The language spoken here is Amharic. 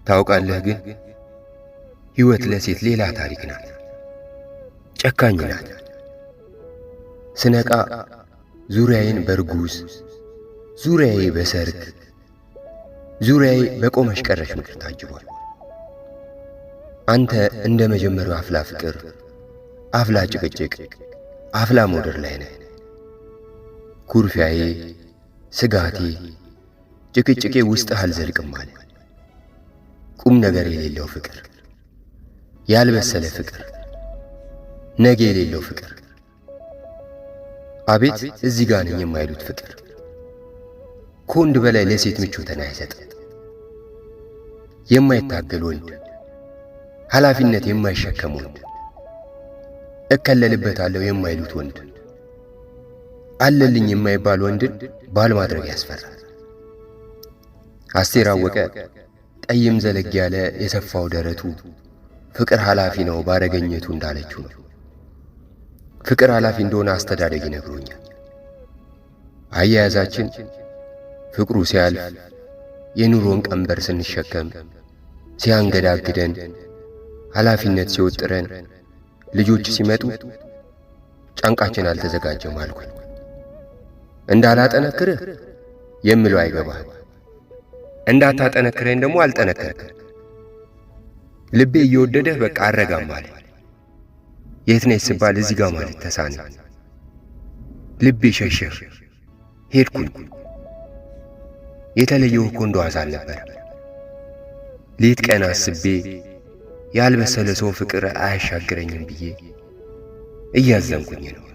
ታውቃለህ ግን ሕይወት ለሴት ሌላ ታሪክ ናት። ጨካኝ ናት። ስነቃ ዙሪያዬን በርጉዝ፣ ዙሪያዬ በሰርግ፣ ዙሪያዬ በቆመሽ ቀረሽ ምክር ታጅቧል። አንተ እንደ መጀመሪያው አፍላ ፍቅር፣ አፍላ ጭቅጭቅ፣ አፍላ ሞደር ላይ ነህ። ኩርፊያዬ፣ ስጋቴ፣ ጭቅጭቄ ውስጥህ አልዘልቅም አለ። ቁም ነገር የሌለው ፍቅር፣ ያልበሰለ ፍቅር፣ ነገ የሌለው ፍቅር፣ አቤት እዚህ ጋር ነኝ የማይሉት ፍቅር ከወንድ በላይ ለሴት ምቾትን አይሰጥም። የማይታገል ወንድ፣ ኃላፊነት የማይሸከም ወንድ፣ እከለልበታለሁ የማይሉት ወንድ፣ አለልኝ የማይባል ወንድን ባል ማድረግ ያስፈራል። አስቴር አወቀ ጠይም ዘለግ ያለ የሰፋው ደረቱ ፍቅር ኃላፊ ነው ባረገኘቱ እንዳለችው ነው። ፍቅር ኃላፊ እንደሆነ አስተዳደግ ይነግሮኛል። አያያዛችን ፍቅሩ ሲያልፍ የኑሮን ቀንበር ስንሸከም ሲያንገዳግደን፣ ኃላፊነት ሲወጥረን፣ ልጆች ሲመጡ ጫንቃችን አልተዘጋጀም አልኩኝ። እንዳላጠነክርህ የምለው አይገባህም፣ እንዳታጠነክረኝ ደግሞ አልጠነከርክም። ልቤ እየወደደህ በቃ አረጋም አለ። የት ነሽ ስባል እዚህ ጋር ማለት ተሳነኝ። ልቤ ሸሸህ፣ ሄድኩኝ። የተለየው እኮ እንደዋዛ አልነበረም። ሌት ቀን አስቤ ያልበሰለ ሰው ፍቅር አያሻግረኝም ብዬ እያዘንኩኝ ነው።